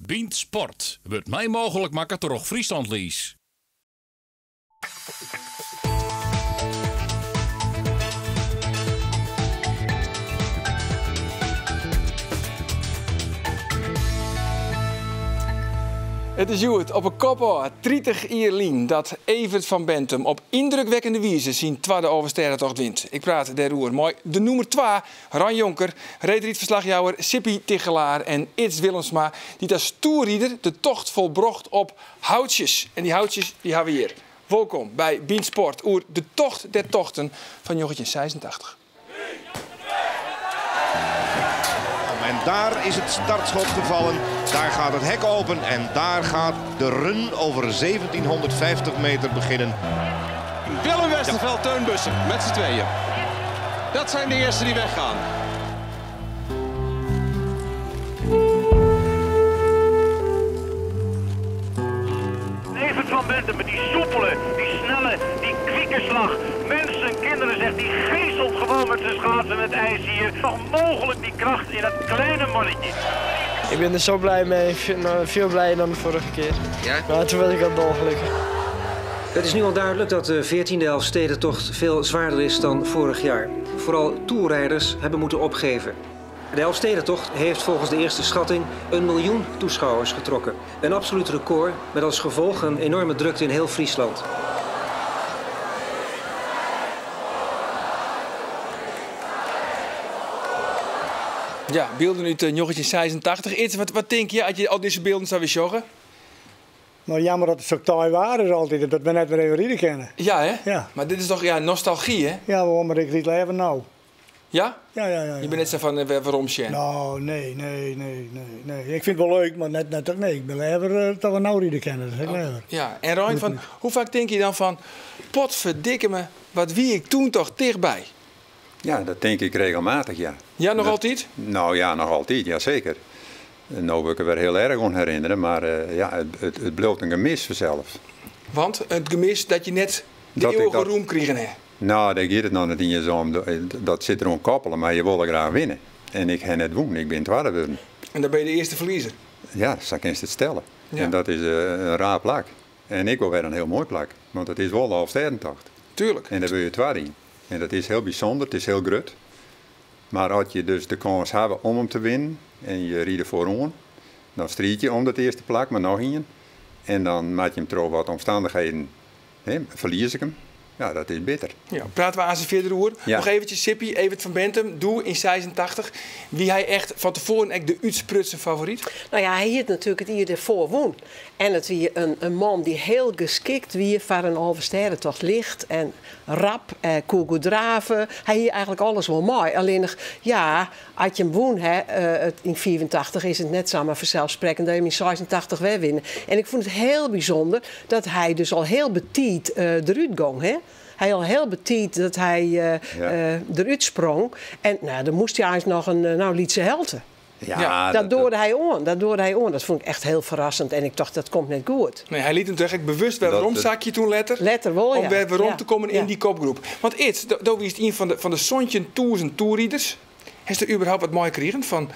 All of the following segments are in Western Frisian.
Bynt Sport wurdt mei mooglik makke troch Friesland Lease. It is hjoed op 'e kop ôf 30 jier lyn dat Evert van Benthem op yndrukwekkende wize syn twadde Alvestêdetocht wint. Ik praat dêroer mei de nûmer twa, Rein Jonker, reedrydferslachjouwer Sippy Tigchelaar en Ids Willemsma, dy't as toerrider de tocht folbrocht op houtsjes. En dy houtsjes dy hawwe we hjir. Wolkom by Bynt Sport oer de tocht der tochten fan 1986. En daar is het startschot gevallen. Daar gaat het hek open en daar gaat de run over 1750 meter beginnen. Willem Westerveld, Teun Bussen, met z'n tweeën. Dat zijn de eerste die weggaan. Evert van Benthem met die soepele, die snelle, die kwieke slag. Mensen, kinderen, zegt die geeselt gewoon met zijn schaatsen het ijs hier. Nog mogelijk die kracht in dat kleine mannetje. Ik ben er zo blij mee, veel blijer dan de vorige keer. Ja? Maar toen was ik al dolgelukkig. Het is nu al duidelijk dat de 14e Elfstedentocht veel zwaarder is dan vorig jaar. Vooral toerrijders hebben moeten opgeven. De Elfstedentocht heeft volgens de eerste schatting 1 miljoen toeschouwers getrokken. Een absoluut record met als gevolg een enorme drukte in heel Friesland. Ja, bylden út 1986. Ids, wat tinke je as je al dizze bylden sa wer sjogge? No, jammer dat it sa taai waar is altyd, dat we net wer even ride kinne. Ja, hè? Ja. Mar dit is toch, ja, nostalgy, hè? Ja, wol, mar ik ryd leaver no. Ja? Ja. Je bent net sa fan wer werom sjen. No, nee, nee, nee, nee, nee. Ik fyn it wol leuk, mar net, net, nee, ik bin leaver dat we no ride kinne. Dat is ek leaver. Ja, en Rein, fan, hoe faak tinke je dan fan, potverdikke me, wat wie ik toen toch tichtby? Ja, dat tink ik regelmatich, ja. Ja, noch altyd? No ja, noch altyd, ja seker. No wurd ik der wer hiel erch oan herinnere, mar ja, it bliuwt in gemis fansels. Want it gemis dat je net de Dat ik eeuwige dat roem krigen ha. No, dêr giet it noch net iens om. Dat sit deroan koppele, mar je wolle graach winne. En ik ha net wûn, ik bin twadde wurden. En dan bin je de earste ferliezer. Ja, sa kinst it stelle. Ja. En dat is in raar plak. En ek wol wer in hiel moai plak, want it is wol de Alfstêdentocht. Tuurlijk. En dêr wurde je twadde yn. En dat is hiel bysûnder, it is hiel grut. Mar as je dus de kâns hawwe om him te winnen en je ride foaroan, dan striid je om dat earste plak, mar noch ien. En dan moat je him troch wat omstannichheden, hè, ferlies ik him. Ja, dat is bitter. Ja, prate we aansens fierder oer. Ja. Noch eventsjes Sippy, Evert van Benthem, doe yn 86. Wie hy echt fan tefoaren ek de útsprutsen favoryt? No ja, hy hie it natuerlik it jier dêrfoar wûn. En it wie in man dy't hiel geskikt wie foar in Alvestêdetocht. Licht en rap, koe goed drave. Hy hie eigentlik alles wol mei. Allinnich, ja, as je him wûn ha, yn 85 is it net samar fanselssprekkend dat je him yn 86 wer winne. En ik fûn it hiel bysûnder dat hy dus al hiel betiid derút gong. Hè? Hy al hiel betiid dat hy derút sprong. En no, dan moast hy eins noch in lytse helte. Ja, dat dat doarde hy oan. Dat doarde hy oan. Dat fûn ik echt hiel ferrassend. En ik tocht, dat komt net goed. Nee, hy liet him toch ek bewust wer Dat weromsakje toen letter. Letter wol, Om ja. wer werom Ja. te kommen yn Ja. dy kopgroep. Want Ids, do wiest ien fan de 17.000 toerriders. Hast der überhaupt wat meikrigen fan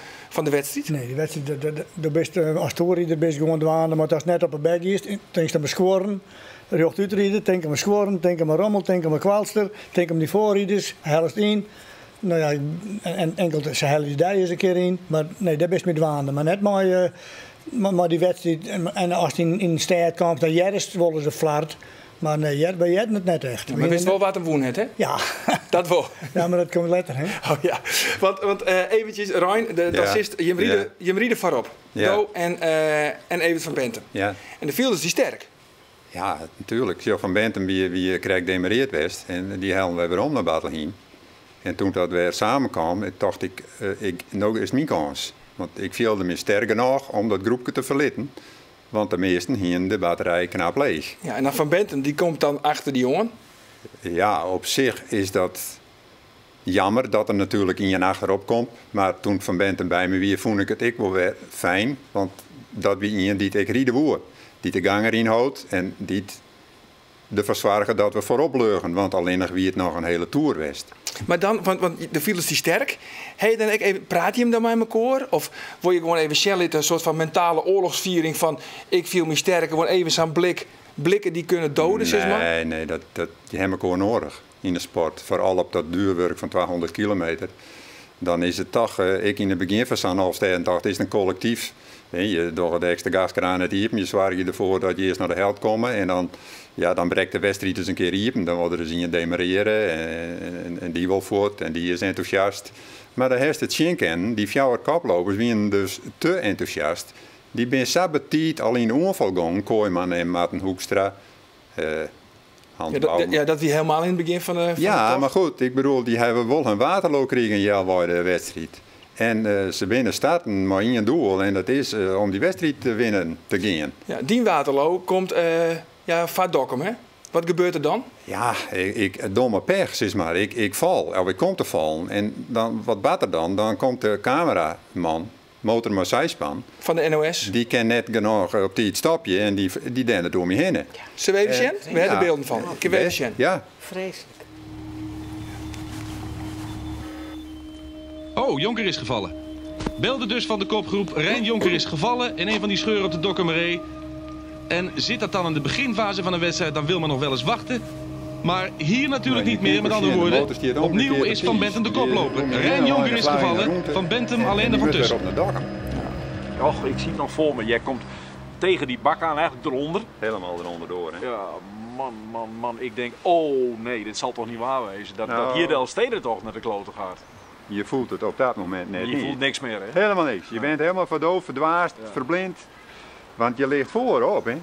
de wedstriid? Nee, de wedstriid, do bist, as toerrider bist gewoan dwaande, mar ast net op 'e bek giest, tinkst om skuorren, rjochtút ride, tink om skuorren, tink om rommel, tink om kwalster, tink om dy foarriders, hellest yn. No ja, en inkeld se helje dy ris in kear yn, mar nee, dêr bist mei dwaande. Mar net mei dy wedstriid. En ast yn de stêd komst, dan hearst wolris in flart. Mar nee, wy hearden it net echt. Ja, mar witst wol wa't him wûn hat, hè? Ja. Dat wol. Ja, mar dat komt letter, hè? Oh ja. Want eventjes, Rein, dat is, jim ride foarop. Do en Evert van Benthem. En de fielden dy sterk. Ja, natuerlik. Jo, Van Benthem wie krekt demarreerd west en dy hellen wy werom nei Bartlehiem. En toen dat wer samenkwam, tocht ik, no is myn kâns. Want ik fielde my sterk genôch om dat groepke te ferlitten. Want de measten hienen de batterij knap leech. Ja, en dan Van Benthem, dy komt dan achter dy oan. Ja, op sich is dat jammer dat der natuerlik ien achterop komt. Mar toen Van Benthem by my wie, fûn ik it ek wol wer fijn. Want dat wie ien dy't ik ride woe. Dy't de gang deryn hold en dy't derfoar soarge dat we foarop bleaugen, want allinnich wie it noch in hiele toer west. Mar dan, want do fielst dy sterk, ha je dan ek even, prate jim dan mei mekoar? Of wol je gewoan even sjen litte, in soart fan mentale oarlochsfiering fan ik fiel my sterk, gewoan even sa'n blik, blikken die kunnen doden, sis mar? Nee, nee, dat, dat, je ha mekoar noadich yn de sport, foaral op dat duerwurk fan 200 kilometer. Dan is it toch, ek yn it begjin fan sa'n Alvestêdentocht, is it in kollektyf. Je dogge de ekstra gaskraan net iepen, je soargje derfoar dat je earst nei de helt komme en dan, ja, dan brekt de wedstriid ris in kear iepen. Dan wol der ris ien demarrearje en dy wol fuort en dy is entûsjast. Mar dêr hast it sjen kinnen, dy fjouwer koplopers wienen dus te entûsjast. Dy binne sa betiid al yn de oanfal gongen, Kooiman en Marten Hoekstra, Hans Ja, dat, Bouma. ja, dat wie helemaal yn it begjin fan de, fan de Ja, tocht. mar goed, ik bedoel, dy hawwe wol hun Waterloo krigen healwei de wedstriid. En se binne starten mei ien doel en dat is om dy wedstriid te winnen te gean. Ja, dyn Waterloo komt ja, foar Dokkum, hè? Wat gebeurt der dan? Ja, ik, domme pech, sis mar. Ik, ik fal, of ik kom te fallen. En dan, wat bart der dan? Dan komt de kameraman, motor mei syspan. Fan de NOS? Dy kin net genôch op tiid stopje en dy, dy dendert oer my hinne. Sille we even sjen? We ha der bylden fan. Kinne we even sjen? Ja. Freeslik. Oh, Jonker is gevallen. Belde dus van de kopgroep. Rein Jonker is gevallen in een van die scheuren op de Dokkumeree. En zit dat dan in de beginfase van een wedstrijd, dan wil men nog wel eens wachten. Maar hier natuurlijk Nee, niet meer. Met andere de woorden, motor stiet opnieuw omgekeerd is Van op Bentum de ijs. Die koploper. komt Rein helemaal Jonker in de is vlaai in de gevallen. rondte. Van Bentum En alleen die ervan moet weer tussen. op naar Dokkum. Och, ik zie het nog voor me. Jij komt tegen die bak aan, eigenlijk eronder. Helemaal eronder door, hè? Ja, man, man, man. Ik denk, oh nee, dit zal toch niet waar wezen. Dat, dat Nou. hier de Elfstedentocht naar de kloten gaat. Je voelt het op dat moment net Je niet. voelt niks meer, hè? Helemaal niks. Je bent helemaal verdoofd, verdwaasd, verblind. Want je ligt voorop, hè?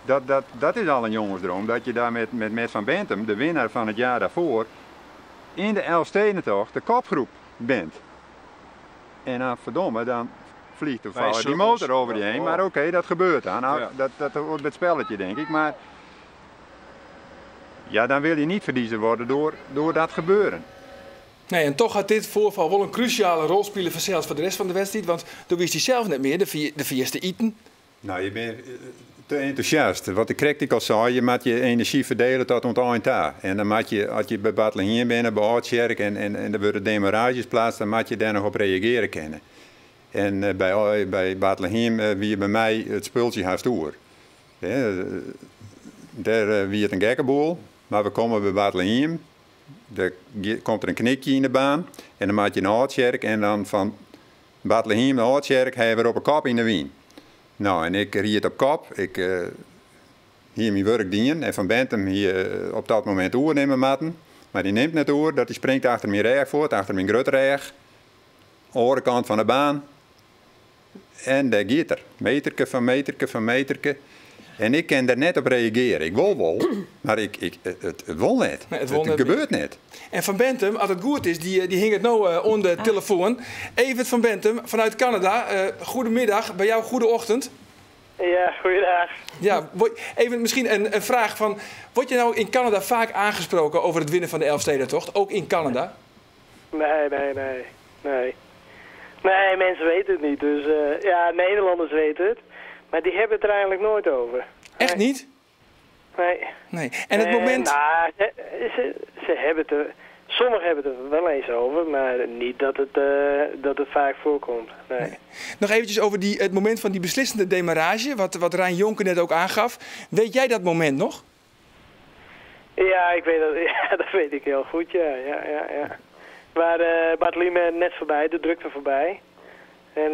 Dat, dat, dat is al een jongensdroom. Dat je daar met, met Matt van Bentum, de winnaar van het jaar daarvoor, in de Elfstedentocht de kopgroep bent. En dan verdomme, dan vliegt toevallig die sukkels. motor over je heen. Ja. Maar oké, dat gebeurt dan. Nou, Ja. dat, dat hoort bij het spelletje, denk ik. Maar ja, dan wil je niet verdiezen worden door, door dat gebeuren. Nee, en toch had dit voorval wol in krusiale rol spile fansels foar de rest fan de wedstriid, want doe wist hy sels net mear, de, de fierste iten. Nou, je bent te entûsjast. Wat ik krekt ek al sei, je moat je enerzjy ferdiele tot oan it ein ta. En dan moat je, as je by Bartlehiem binne, by Aldtsjerk en, en, en der wurde demarages pleatst, dan moat je dêr noch op reagearje kinne. En by, by Bartlehiem wie by my it spultsje hast oer. Dêr wie it in gekke boel, mar we komme by Bartlehiem, dêr komt der in knikje yn de baan en dan moat je nei Aldtsjerk en dan fan Bartlehiem nei Aldtsjerk ha je wer op 'e kop yn de wyn. Nou, en ik ried op kop. Ik hie myn wurk dien en Van Bentum hie op dat momint oernimme moatten. Mar dy nimt net oer, dat dy springt achter myn rêch fuort, achter myn grutte rêch. Oare kant fan de baan. En dêr giet er. Meterke foar meterke foar meterke. En ik kin dêr net op reagearje. Ik wol wol, mar ik, ik, it, it wol net. Nee, it wol it net gebeurt net. En Van Bentum, as it goed is, dy, dy hinget no oan de telefoan. Evert van Bentum fanút Kanada. Goedemiddag, by jou goede ochtend. Ja, goeiedag. Ja, even miskien in, in fraach fan, wurdt je no yn Kanada faak oansprutsen oer it winnen fan de Elfstedentocht? Ek yn Kanada? Nee, nee, nee. Nee. Nee, mensen weten het niet. Dus ja, Nederlanders weten het. Maar die hebben het er eigenlijk nooit over. Echt niet? Nee. Nee. En het Nee, moment... Nou, ze, ze hebben het er... Sommigen hebben het er wel eens over, maar niet dat het vaak voorkomt. Nee. Noch eventsjes oer dy, it momint fan dy beslissende demarrage, wat, wat Rein Jonker net ek oanjoech. Wit jij dat momint noch? Ja, ik weet dat, ja, dat weet ik heel goed, ja. Ja. Maar Bartlehiem net voorbij, de drukte voorbij. En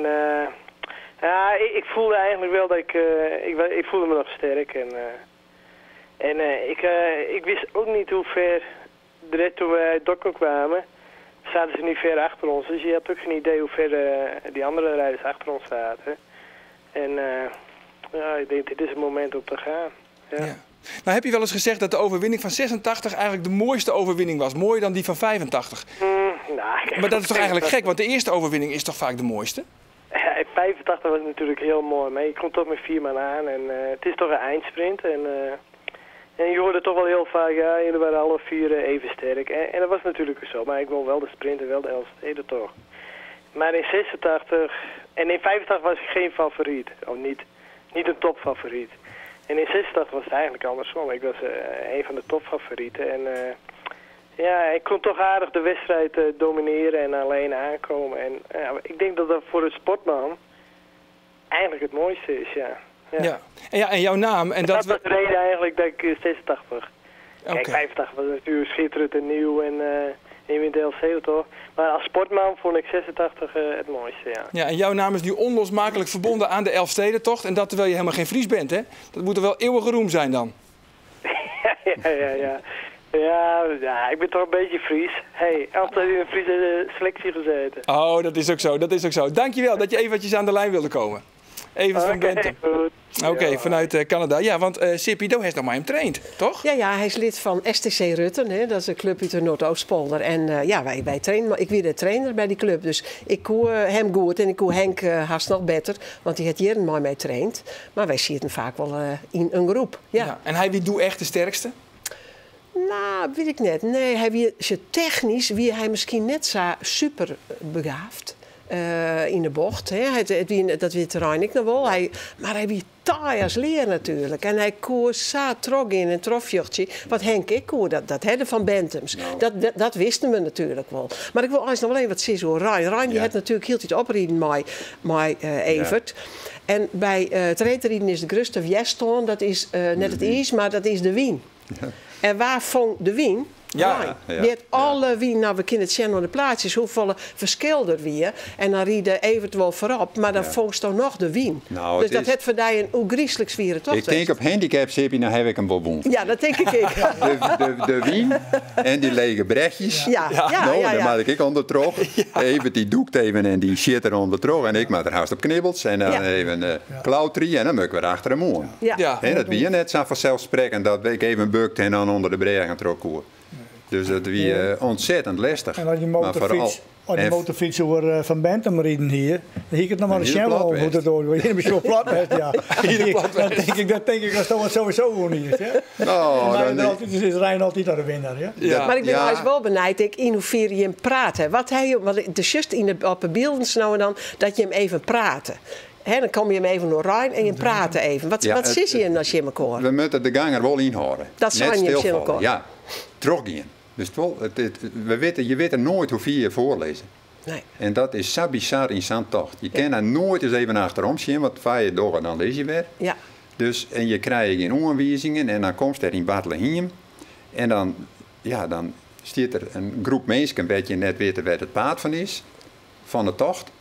ja, ik voelde eigenlijk wel dat ik voelde me nog sterk. En ik wist ook niet hoe ver, direct toen we uit Dokkum kwamen, zaten ze niet ver achter ons. Dus je had ook geen idee hoe ver die andere rijders achter ons zaten. En ja, ik denk, dit is het moment om te gaan. Ja. Nou heb je wel eens gezegd dat de overwinning van 86 eigenlijk de mooiste overwinning was. Mooier dan die van 85. Nou, kijk, Maar dat is toch eigenlijk gek, want de eerste overwinning is toch vaak de mooiste? Ja, 85 was natuurlijk heel mooi, maar je komt toch met vier man aan en het is toch een eindsprint. En je hoorde toch wel heel vaak, ja, jullie waren alle vier even sterk. En dat was natuurlijk ook zo, maar ik won wel de sprint en wel de Elfstedentocht. Maar in 86 en in 85 was ik geen favoriet, of niet, niet een topfavoriet. En in 86 was het eigenlijk andersom. Ik was een van de topfavorieten. En ja, ik kon toch aardig de wedstrijd domineren en alleen aankomen. En ik denk dat dat voor een sportman eigenlijk het mooiste is, ja. Ja. Ja. En, ja, en jouw naam... En dat, dat was de reden eigenlijk dat ik 86. Okay. Kijk, 85 was natuurlijk schitterend en nieuw en je wint de LC toch? Maar als sportman vond ik 86 het mooiste, ja. Ja, en jouw naam is nu onlosmakelijk verbonden aan de Elfstedentocht. En dat terwijl je helemaal geen Fries bent, hè? Dat moet er wel eeuwige roem zijn dan. Ja. Ja, ik ben toch een beetje Fries. Hey, altijd in een Friese selectie gezeten. Oh, dat is ook zo, dat is ook zo. Dankjewel dat je eventjes aan de lijn wilde komen. Even van Benthem. Oké, okay, vanuit Canada. Ja, want Sippy, daar heeft nog maar hem traind, toch? Ja, ja, hij is lid van STC Rutten. Hè? Dat is een club uit de Noordoostpolder. En ja, wij trainen. Maar ik ben de trainer bij die club. Dus ik koe hem goed en ik koe Henk haast nog beter. Want die heeft hier mooi mee traind. Maar wij zitten vaak wel in een groep. Ja. Ja, en hij wie doe echt de sterkste? Nou, weet ik net. Nee, hij wie, technisch wie hij misschien net zo super begaafd. In de bocht. Hè. Dat weet terrein ik nog wel. Maar hij wie taai als leer natuurlijk. En hij koer zo trok in een trofjochtje. Wat Henk ik koer, dat hadden van Benthems. Nou. Dat wisten we natuurlijk wel. Maar ik wil eigenlijk nog wel even wat zeggen over Rein. Rein die had natuurlijk heel tijd opreden met Evert. Ja. En bij het reetrieden is de Gustav Jeston. Dat is net het ijs, maar dat is de wien. Ja. En waar vond de wien? Ja, ja, die had alle wien, nou we kunnen het zien op de plaatjes, hoeveel verschil er weer. En dan rieden Evert wel voorop, maar dan volgt toch nog de wien. Nou, dus dat het voor die een oegrieselijk zwieren toch? Ik denk op handicap Sippy, nou heb ik hem wel woon. Ja, dat denk ik ook. De wien en die lege brechtjes. Ja, ja, nou, ja, daar maak ik onder trog. Ja. Even die doekt even en die shit er onder trog. En ik maak er haast op knibbels en dan even klautrie en dan moet ik weer achter hem aan. Ja. Ja. En dat wie net zo vanzelfsprekend dat ik even bukt en dan onder de bregen trok koer. Dus dat wie ontzettend lastig. En als die motorfiets, als die motorfiets over Van Benthem rijden hier, dan hier ik het nog maar een sjouw over hoe dat door. Hier is zo plat best, ja. Dat denk ik als dat wat sowieso gewoon niet is. Hè? Oh, dan altijd, is Rijn altijd naar de winnaar. Ja? Ja. Maar ik ben juist wel benijd ik in hoeverre je hem praat. Hè. Wat hij, want het is juist in de, op de beelden nou en dan dat je hem even praten. He, dan kom je hem even door Rijn en je praat even. Wat, ja, wat is hij als je hem hoort? We moeten de ganger wel inhouden. Dat zijn je hem Ja, teruggaan. Dus we weten, je weet er nooit hoeveel je voorlezen. Nee. En dat is zo bizar in zo'n tocht. Je kan daar nooit eens even achterom zien, want vaar je door en dan lees je weer. Ja. Dus, en je krijgt geen aanwijzingen en dan komt er in Bartlehiem. En dan, ja, dan staat er een groep mensen, een beetje net weten waar het paard van is, van de tocht.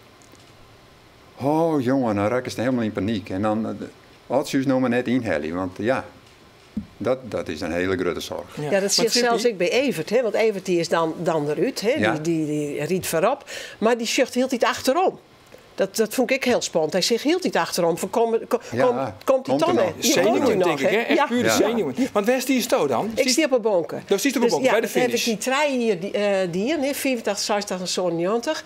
Oh jongen, dan raak ik helemaal in paniek. En dan had ze nog maar net inhalen, want ja. Dat is een hele grote zorg. Ja, ja, dat zit zelfs ik bij Evert. Hè? Want Evert die is dan eruit, hè? Ja. Die riet voorop. Maar die zucht heel tijd achterom. Dat vond ik heel spannend. Hij zegt heel tijd achterom. Van, komt hij dan? Zenuwen, denk ik, hè? Echt pure zenuwen. Want waar is die sto dan? Ik zie op een bonken. Dat is op een bonken, bij de finish. Dus, ja, heb ik die trein hier, die, 84, 86 en 97.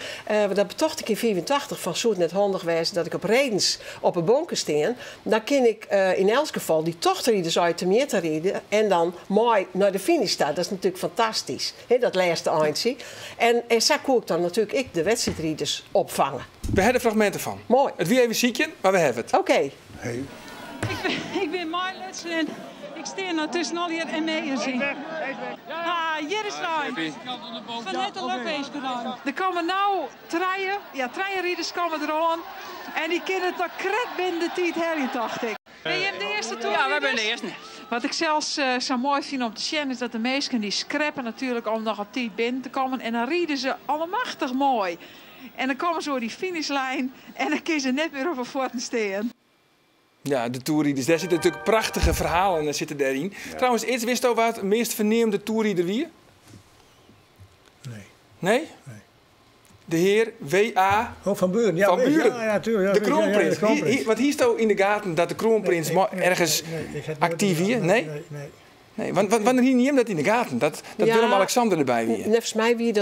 Dat betocht ik in 84 van soort net handig wijze dat ik op redens op een bonken steen. Dan kan ik in elk geval die tochtrieders uit de meer te rijden en dan mooi naar de finish staan. Dat is natuurlijk fantastisch. Hè, dat laatste eindje. En zo kon ik dan natuurlijk ik de wedstrijdrieders opvangen. We hebben fragmenten van. Mooi. Het wie even ziekje, maar we hebben het. Oké. Okay. Hey. Ik ben Marlis en ik sta nou tussen al hier en mee zien. Ah, hier is Rijn. Van net de lokwees gedaan. Er komen nou treien, ja, treinrieders komen eraan. En die kunnen toch krek binnen de tijd heen, dacht ik. Ben je de eerste toe? Ja, wij zijn de eerste. Wat ik zelfs zo mooi vind om te zien is dat de meesten die skreppen natuurlijk om nog op tijd binnen te komen. En dan rieden ze allemachtig mooi. En dan komen ze door die finishlijn en dan kunnen ze net meer op een voeten staan. Ja, de toerrieders. Daar zitten natuurlijk prachtige verhalen zitten daarin. Ja. Trouwens, eerst wist u wat het meest verneemde toerrieder wie? Nee. Nee? Nee. De heer W.A. Oh, van Buren. Ja, van Buren. Ja, ja, tuurlijk, ja, de kroonprins. Ja, ja, de kroonprins. Want hier staat in de gaten dat de kroonprins ergens actief hier. Nee? Nee. Nee, want wanneer hier niet hem dat in de gaten? Dat ja, Willem-Alexander erbij weer. Volgens mij wie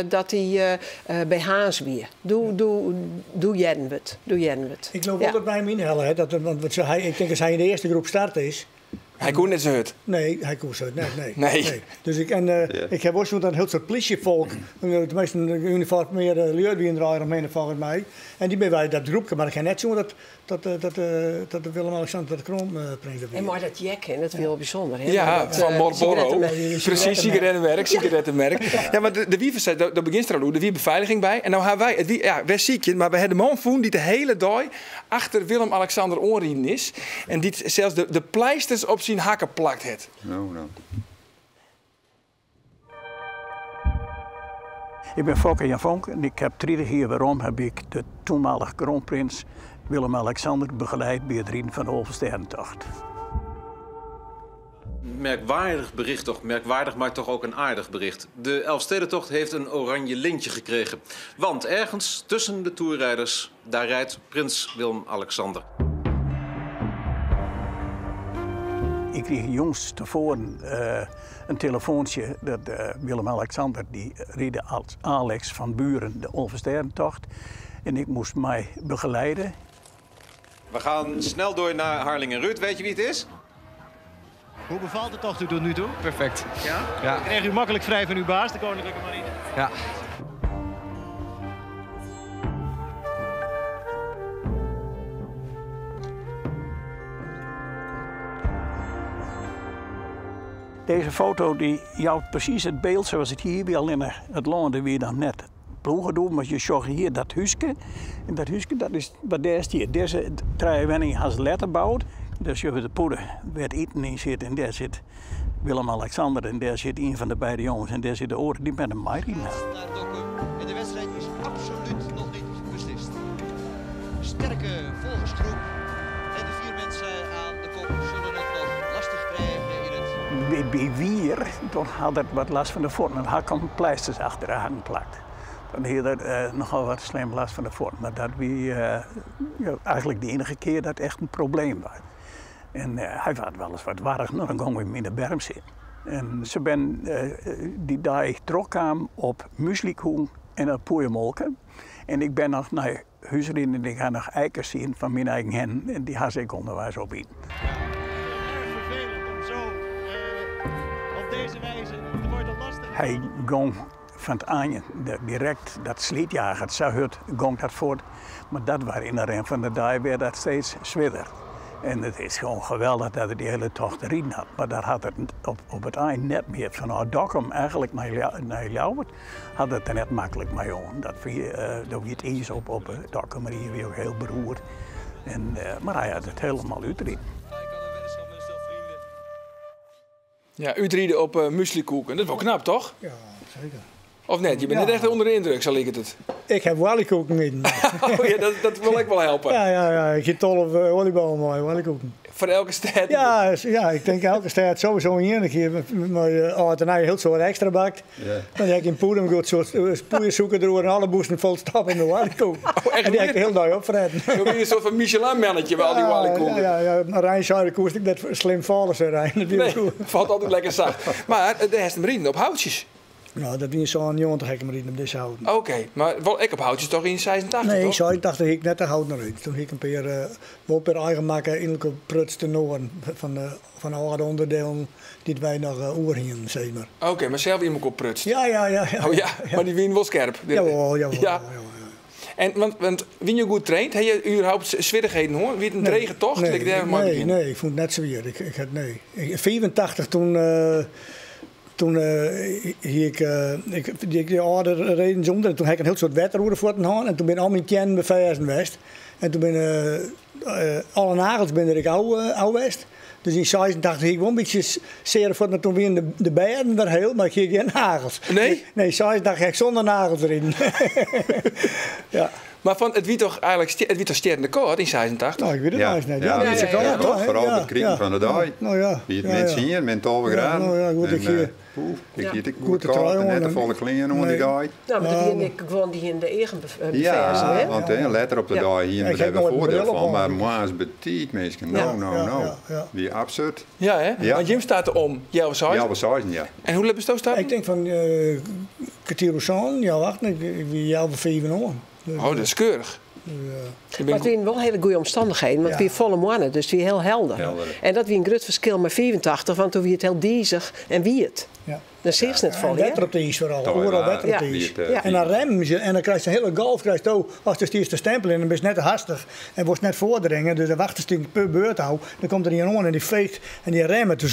dat hij bij Haans weer. Doe Jenwet. Doe Jenwet. Ik loop altijd bij hem inhellen. Hè, want hij, ik denk als hij in de eerste groep start is, Hy koe net sa hurd. Nee, hy koe sa hurd net, nee. Nee. Dus ik, en ik ha wol sjoen dat in hiel soad plysjefolk, teminsten uniformearre lju wiene der omhinne folgens my. En dy binne by dat groepke, mar ik ha net sjoen dat dat dat dat de Willem-Alexander dat de kroonprins der wie. En mei dat jek, hè, dat wie wol bysûnder. Hè? Ja, Dat, fan Marlboro. sigarettemerk. Presys, sigarettemerk, sigarettemerk. Ja, mar de wie ferseit, do begjinst der al oer, der wie befeiliging by. En no ha wy, it wie, ja, wer sykjen, mar wy ha de man fûn dy't de hiele dei achter Willem-Alexander oanriden is en dy't sels de, de pleisters op syn hakke plakt hat. No, no. Ik bin Fokke Jan Vonk en ik heb 30 jier werom heb ik de toenmalige kroonprins Willem-Alexander begeleid by it riden fan de Alvestêdentocht. Merkwaardig bericht toch, merkwaardig, maar toch ook een aardig bericht. De Elfstedentocht heeft een oranje lintje gekregen. Want ergens tussen de toerrijders, daar rijdt prins Willem-Alexander. Ik krige jûns tefoaren in telefoantsje dat Willem-Alexander dy ride as Alex van Buren de Alvestêdentocht en ik moast my begeleide. We gaan snel door naar Harlingen. Ruud, weet je wie het is? Hoe bevalt de tocht u tot nu toe? Perfect. Ja? Ja. Kreeg u makkelijk vrij van uw baas, de Koninklijke Marine? Ja. Deze foto die jout presys it byld sa as it hjir wie, allinnich it lân der wie dan net ploege doe, mar je sjogge hjir dat húske. En dat húske dat is wat dêr stiet. Dizze trije wenningen ha se letter boud. Dêr sjogge we de pûde wêr't iten yn sit en dêr sit Willem-Alexander en dêr sit ien fan de beide jonges en dêr sit de oare dy't met him meiriden hat. Naar Dokkum en de wedstrijd is absoluut nog niet beslist. Sterke volgersgroep en de vier mensen aan de kop zullen het nog lastig krijgen in het... By Wier, doe hat er wat lêst fan de fuotten. Dan ha ik him pleisters achter de hakken plakt. Dan hie er eh, nochal wat slim lêst fan de fuotten. Mar dat wie eh, ja, eigentlik de iennige kear dat echt in probleem wie. En eh, hy waard wolris wat warch, no, dan gongen we yn de berm sitten. En se binne dy dei trochkaam op mueslykoeken en op poeiermolke. En ik bin noch nei hús riden en ik ha noch eikes sien fan myn eigen hinnen en dy ha se ek ûnderweis opiten. Vervelend om zo eh, op deze wijze te worden lastig. Hy gong fan it ein direkt dat slydjaget sa hurd gong dat fuort. Mar dat waard yn de rin fan de dei wer dat steeds swierder. En it is gewoan geweldich dat er dy hiele tocht riden hat. Mar dat hat er op it ein net mear. Fanôf Dokkum eigentlik nei Ljouwert hat it der net maklik mei oan. Dat wie, doe wie it iis op op Dokkum en hy wie ek hiel beroerd. En, mar hy hat it hielendal útriden. Ja, útride op uh, mueslykoeken. Dat is wol knap, toch? Ja, seker. Of net? Je bent net echt ûnder de yndruk, sa liket it. Ik ha oaljekoeken iten. oh ja, dat, dat wol ik wol helpe. Ja, ja, ja. Ik ha 12 oaljebollen mei oaljekoeken. Foar elke stêd? Ja, ja, ik tink elke stêd sowieso ien kear. Mei âld en nij hiel soad ekstra bakt. Ja. Dan ha ik yn Poedum goed soad poeiersûker deroer en alle bûsen fol stoppe mei oaljekoeken. Oh, echt En dy ha ik de hiele dei opfretten. Jo wiene in soart fan Michelin-mannetje mei al dy oaljekoeken. Ja, ja, ja. Rein sei de koest ek net slim falle, sei Rein. Dat wie Nee, goed. falt altyd lekker sacht. Mar dêr hast him riden op houtsjes. No, dat wie yn 97 ha ik him riden op dizze houten. Oké, mar wol ek op houtsjes toch yn 86, Nee, yn toch? 86 hie ik net de houten riden. Doe hie ik in pear, wol in pear eigen makke ynelkoar prutste noaren fan de âlde ûnderdielen dy't wy noch oer hienen, sis mar. Oké, mar sels yn elkoar prutst? Ja, ja, ja, ja. Oh ja, mar dy wienen wol skerp? Jawol, jawol, Ja. jawol, ja. En, want, want wiene jo goed traind? Ha je überhaupt swierrichheden hân? Wie it in drege tocht? Nee, Lit ik dêr mei nee, begjinne. nee, ik fûn it net swier. Ik, ik had, nee. Ik, 85 toen, toen hie ik, ik, die, die âlde redens ûnder en toen ha ik in hiel soad wetter oer de fuotten hân en toen binne al myn teannen beferzen west. En toen binne alle nagels binne der ek ôf west. Dus yn 86 hie ik wol in bytsje seare fuotten, mar toen wiene de bêden wer hiel, mar ik hie gjin nagels. Nee? Nee, 86 ha ik sûnder nagels riden. Ja. Mar fan, it wie toch eigentlik it wie toch stjerrende kâld yn 86? No, ik wit it Ja, eins net. ja, Ja, ja, is ja, koud, ja, toch, hè? Foaral Ja, it krigen ja. fan de dei. No ja. Wie it Ja, min ja. 10, min 12 Ja, graden. no ja, goed, En, ik hie poeh, ik Ja. hie it ek Goed goed te kâld en trouwen net te en- folle klean oan dy Nee. dei. Nou, mar der wiene ek guon dy hiene de eagen beferzen, Ja, hè? want hè, letter op de Ja. dei hiene we Ik der heb wer noait in foardiel bril op fan, mar hân. moarns betiid, minsken. Ja. No, no, Ja, no. ja, ja. Wie absurd. Ja, hè? Ja. Want jim starte om healwei seizen. Healwei seizen, ja. En hoe let bisto starten? Ik tink fan kertier oer sânen, ja wacht, ik wie healwei fiven oan. Oh, dat is keurich. Mar it wienen wol hiele goede omstannichheden, want it wie folle moanne, dus it wie hiel helder. En dat wie in grut ferskil mei 85, want doe wie it hiel dizich en wiet. Dan seachst net folle. En wetter op de iis foaral, oeral wetter op de iis. En dan remmen se en dan krijst in hiele golf krijst do, ast der stiest te stempeljen en dan bist net te hastich en wolst net foardringe, dus dan wachtest dyn beurt ôf, dan komt der ien oan en dy feegt en dy remmet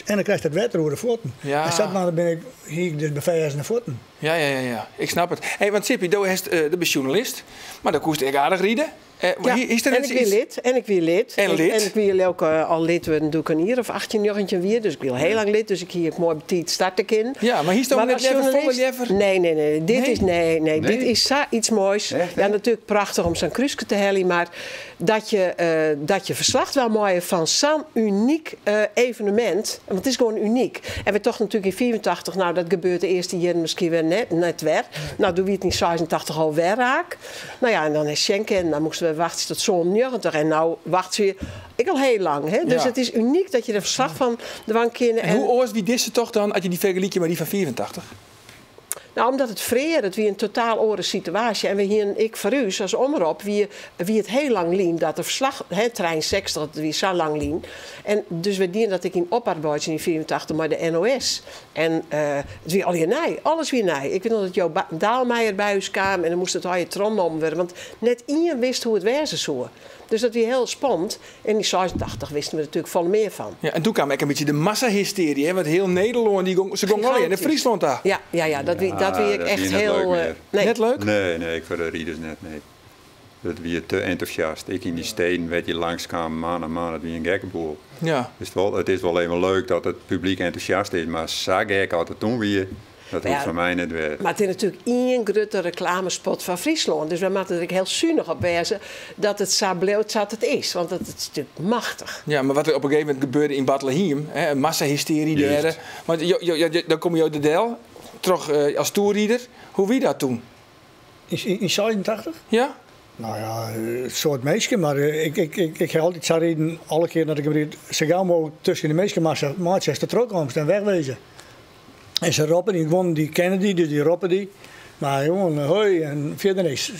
en dan krijst it wetter oer de fuotten. En sadwaande bin ik, hie ik dus befêzene fuotten. Ja, ja, ja, ja. Ik snap it. Hey, want Sippy, do hast, do bist sjoernalist, mar do koest ek aardich ride. Ja, en ik wie lid. En ik wie lid. En lid. En ik wie ook al lid wurden doe't ik in jier of 18, 19 wie. Dus ik wie al hiel lang lid, dus ik hie ek moai betiid starte kinnen. Ja, mar hiest dan net leaver folle leaver? Nee, nee, nee. Dit is, nee, nee, dit is sa iets moais. Ja, natuerlik prachtich om sa'n krúske te heljen, mar dat je, dat je ferslach dwaan meie fan sa'n unyk evenemint, want it is gewoan unyk. En we tochten natuerlik yn 85, nou dat gebeurt de earste jierren miskien wer net, net wer. Nou, doe wie it yn 86 al wer raak. Nou ja, en dan is sjen kinnen, dan moasten we wachtsje tot 97 en no wachtsje we ek al hiel lang. Hè? Dus it is unyk dat je der ferslach fan dwaan kinne. En hoe oars wie dizze tocht dan as je dy fergelykje mei dy fan 85? Nou, omdat it frear, it wie in totaal oare situaasje. En we hienen ek foar ús as omrop, wie, wie it hiel lang lyn dat der ferslach, hè, 63, dat wie sa lang lyn. En dus we dienen dat ek yn oparbeidzjen yn 85 mei de NOS. En it wie allegear nij, alles wie nij. Ik wit noch dat Joop Daalmeijer by ús kaam en dan moast it allegear trochnommen wurde, want net ien wist hoe't it wêze soe. Dus dat wie hiel spannend. En yn 86 wisten we der natuerlik folle mear fan. Ja, en doe kaam ek in bytsje de massahystearje, hè, want hiel Nederlân dy gong, se gong allegear nei Fryslân ta. Ja, ja, ja, dat wie, dat wie ek echt hiel. Nee. Net leuk? Nee, nee, ek foar de riders net, nee. Dat wie te entûsjast. Ek yn dy steden wêr't je langs kamen, man oh man, it wie in gekke boel. Ja. Dus wol, it is wol even leuk dat it publyk entûsjast is, mar sa gek as it toen wie, dat hoecht foar my net wer. Mar it is natuerlik ien grutte reklamespot foar Fryslân, dus wy moatte der ek hiel sunich op wêze dat it sa bliuwt sa't it is, want it is natuerlik machtich. Ja, mar wat der op in gegeven momint gebeurde yn Bartlehiem, hè, in massahystery dêr. Want jo, jo, jo, dan komme jo der del troch as toerrider. Hoe wie dat toen? Yn 86? Ja. Nou ja, in soad minsken, mar ik, ik, ik, ik ha altyd sa riden, alle kearen dat ik him ried, sa gau mooglik tusken de minskenmassa meitsje ast der trochkomst en wegwezen. En se roppe dy, guon dy kenne dy, dus dy roppe dy. Mar gewoan hoi en fierder niks.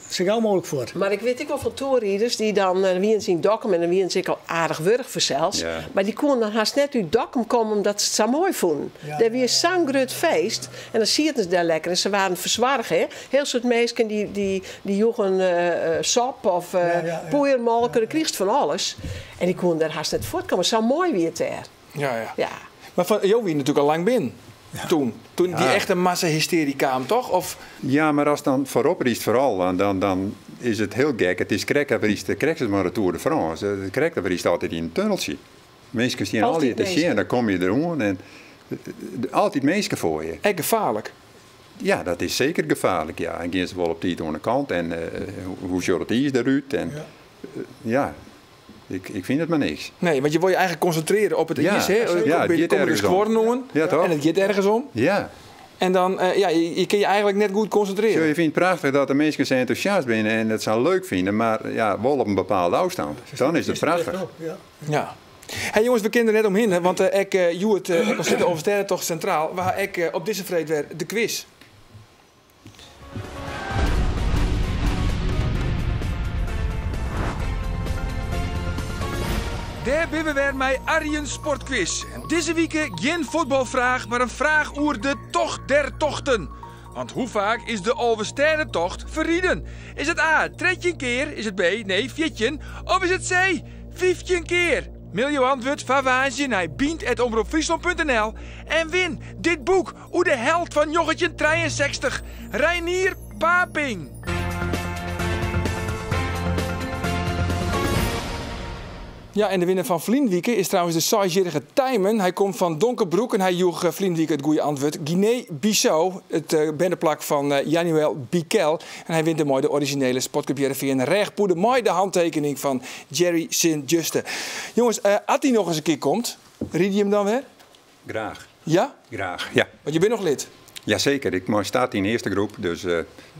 Sa gau mooglik fuort. Mar ik wit ek wol fan toerriders dy't dan, dan wienen se yn Dokkum en dan wienen se ek al aardich wurch fansels, mar dy koenen dan hast net út Dokkum komme omdat se it sa moai fûnen. Dêr wie sa'n grut feest en dan sieten se dêr lekker en se waarden fersoarge. Hè. Hiel soad minsken dy, dy, dy joegen sop of poeiermolke, do krigest fan alles. En dy koenen dêr hast net fuortkomme, sa moai wie it dêr. Ja, ja. Ja. Mar fan, jo wienen natuerlik al lang binnen toen. Toen dy echte massahystery kaam, toch? Of? Ja, mar ast dan foarop rydst foaral, dan, dan is it hiel gek. It is krekt of rydst, krekt as mei de Tour de France, krekt of rydst altyd yn in tunneltsje. Minsken stean Altyd allegear te sjen, minsken. dan komme je deroan en altyd minsken foar je. Ek gefaarlik? Ja, dat is seker gefaarlik, ja. En gean se wol op tiid oan de kant en hoe sjocht it iis derút en ja. Ik fyn it mar niks. Nee, want je wol je eigentlik konsintrearje op it iis, hè? Ja, it giet Komme der ergens om. skuorren oan Ja, toch? en it giet ergens om. Ja. En dan, ja, je kin je eigentlik net goed konsintrearje. Sjoch, je fine it prachtich dat de minsken sa entûsjast binne en it sa leuk fine, mar ja, wol op in bepaalde ôfstân. Dan is it prachtich. Ja. Hey jonges, we kinne der net omhinne, want ek hjoed, ek al sit de Alvestêdetocht sintraal, we ha ek op dizze freed wer de kwis. Dêr binne we wer mei Arjen Sportquiz. En dizze wike gjin fuotbalfraach, mar in fraach oer de Tocht der Tochten. Want hoe faak is de Alvestêdetocht ferriden? Is it A, 13 kear, is it B, nee, 14 of is it C, 15 kear? Mail jo antwurd foar woansdei nei bynt@omropfryslan.nl en win dit boek oer de held fan 1963, Reinier Paping. Ja, en de winner fan ferline wike is trouwens de seisjierrige Tijmen. Hy komt fan Donkerbroek en hy joech ferline wike it goede antwurd. Guinee-Bissau, it berneplak fan Januel Bikel. En hy wint dêrmei de orizjinele Sportclub Hearrenfean rêchpûde mei de hantekening fan Jerry Sint Juste. Jonges, as dy noch ris in kear komt, ride jim dan wer? Graach. Ja? Graach, ja. Want je binne noch lid? Jaseker, ik mei starte yn de earste groep, dus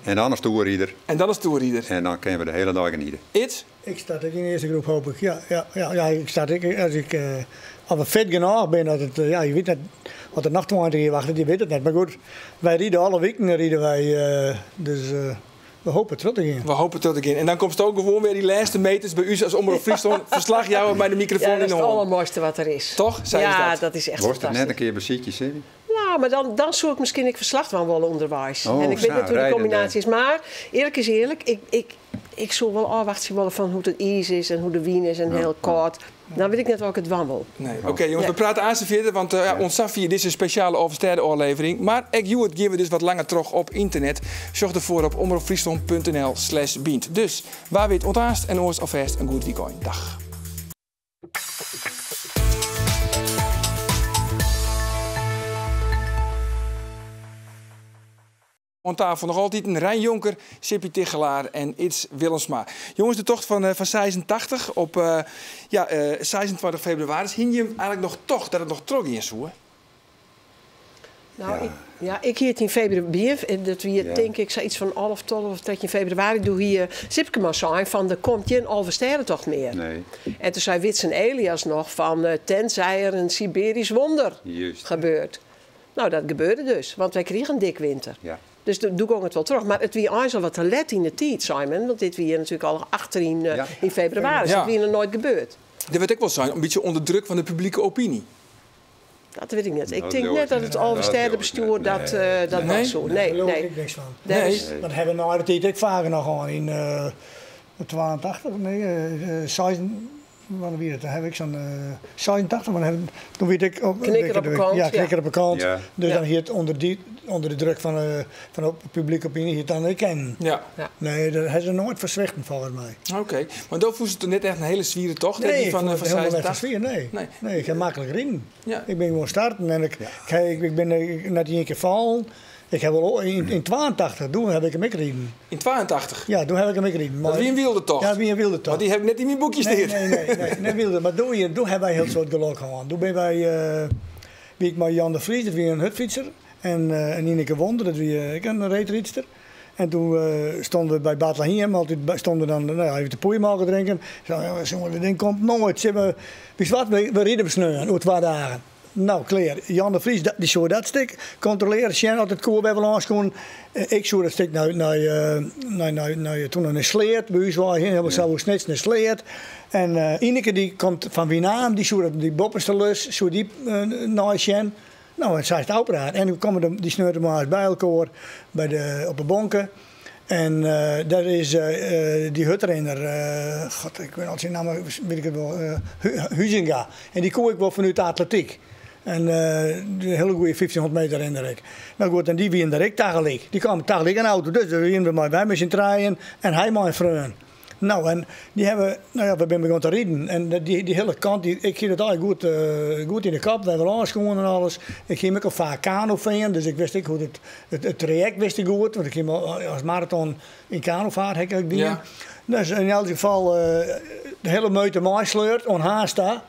en dan as toerrider. En dan as toerrider. En dan kinne we de hiele dei geniete. It? Ik start ek yn de earste groep, hoop ik. Ja, ja, ja, ja, ik start ek as ik of ik fit genôch bin, dat it, ja, je wit net wat der noch 20 jier wachtet, je wit it net. Mar goed, wy ride alle wiken ride wy, dus. We hoopje troch te gean. We hoopje troch te gean. En dan komst ook gewoan wer dy lêste meters by ús as Omrop Fryslân ferslachjouwer mei de mikrofoan Ja, dat yn is de it hân. allermoaiste wat der is. Toch? Sa is Ja, dat. dat is echt Wolst it net fantastysk. in kear besykje, Sippy? Nou, mar dan, dan soe ik miskien ek ferslach dwaan wolle ûnderweis. Oh, en ik wit sa, net hoe't de ridende. kombinaasje is. Mar earlik is earlik, ik, ik, ik soe wol ôfwachtsje wolle fan hoe't it iis is en hoe't de wyn is en hiel kâld. Dan wit ik net oft ik it dwaan wol. Nee. Oké, jonges, we prate aanst fierder, want ja, oant safier dizze spesjale Alvestêde-ôflevering. Mar ek hjoed gean we dus wat langer troch op ynternet. Sjoch derfoar op omropfryslân.nl/bynt. Dus wa wit oant aanst en oars alfêst in goed wykein. Dag. Oan tafel noch altyd Rein Jonker, Sippy Tigchelaar en Ids Willemsma. Jonges, de tocht fan, fan 86 op ja, 26 febrewaris. Hiene jim eigentlik noch tocht dat it noch trochgean soe? Nou, ik, ja, ik hie it yn febrewaris, dat wie tink ik sayts fan 11, 12 of 13 febrewaris. Doe hie Sipke mar sein fan der komt gjin Alvestêdetocht mear. Nee. En toen sei Witsen Elias noch fan tenzij er in Siberisch wonder gebeurt. Nou, dat gebeurde dus, want wy krigen dik winter. Dus doe gong it wol troch. Mar it wie eins al wat te let yn de tiid, sei men, want dit wie natuerlik al achteryn yn febrewaris. Dat wie noch noait gebeurd. Der wurdt ek wol sein, in bytsje ûnder druk fan de publike opiny. Dat wit ik net. Ik Dat tink leau net ik dat net. it Dat leau ik Alvestêdebestjoer net. dat, Nee. dat Nee? dat soe. Daar Nee, leau nee. ik ek niks fan. Dêr Nee. is- Dat hawwe we nei de tiid ek faker noch hân. Yn 82, nee, 6, wannear wie it? Dan haw ik sa'n 86, want dan toen wie ik op Knikker op de kant. Ja, knikker op de kant. Ja. Dus Ja. dan hie it ûnder dy, ûnder de druk fan de publike opiny hie it dan ek kinnen. Ja. Ja. Nee, dat ha se noait ferswichten folgens my. Oké. Mar do fûnst it net echt in hiele swiere tocht, hè, Nee, dy ik fan, fûn it fan hielendal net 86? swier, nee. Nee. Nee, ik ha maklik riden. Ja. Ik bin gewoan starten en ik, ik, ik bin net ien kear fallen. Ik ha wol yn 82, doe ha ik him ek riden. Yn 82? Ja, doe ha ik him ek riden. Dat wie in wylde tocht? Ja, dat wie in wylde tocht. Want dy ha ik net yn myn boekje Nee, stean. nee, nee, nee, net wylde. Mar doe, doe hawwe wy hiel soad gelok hân. Doe binne wy, wie ik mei Jan de Vries, dat wie in hurdfytser, en, en Ineke Wonder, dat wie ek in reedrydster. En doe stonden we by Bartlehiem, altyd stonden we dan nou ja, even te poeiemolke drinken. Zo, jongen, dit ding komt noait. Sille we, witst wat, we ride him sneon, oer 2 dagen. Nou, klear. Jan de Vries, dy soe dat stik kontrolearje, sjen oft it koe wer wol lâns koene. Ik soe dat stik nei, toen nei Sleat, by ús wei hin, sa oer Snits nei Sleat. En Ineke dy komt fan Winaam, dy soe dat, dy boppeste lus, soe dy neisjen. Nou, en sa is it ôfpraat. En we komme dy sneontemoarns by elkoar by de, op de bonke. En dêr is dy hurdrinner, god, ik wit al syn namme, wit ik it wol, Huizinga. En dy koe ik wol fanút de atletyk. En de hiele goede 1500 meter rinner ek. Nou goed, en dy wiene der ek tagelyk. Dy kamen tagelyk in auto. Dus dêr wiene we mei, wy mei syn trijen en hy mei in freon. Nou, en dy hawwe, nou ja, we binne begûn te riden. En dy, dy hiele kant, dy, ik hie dat allegear goed, goed yn de kop, wy lâns koene en alles. Ik hie ek al faak kano fearn, dus ik wist ek hoe't it trajekt wist ik goed. Want ik hie al as maraton yn kanofaart ha ik ek dien. Dus yn elk gefal de hiele meute meisleurd oan Harns ta.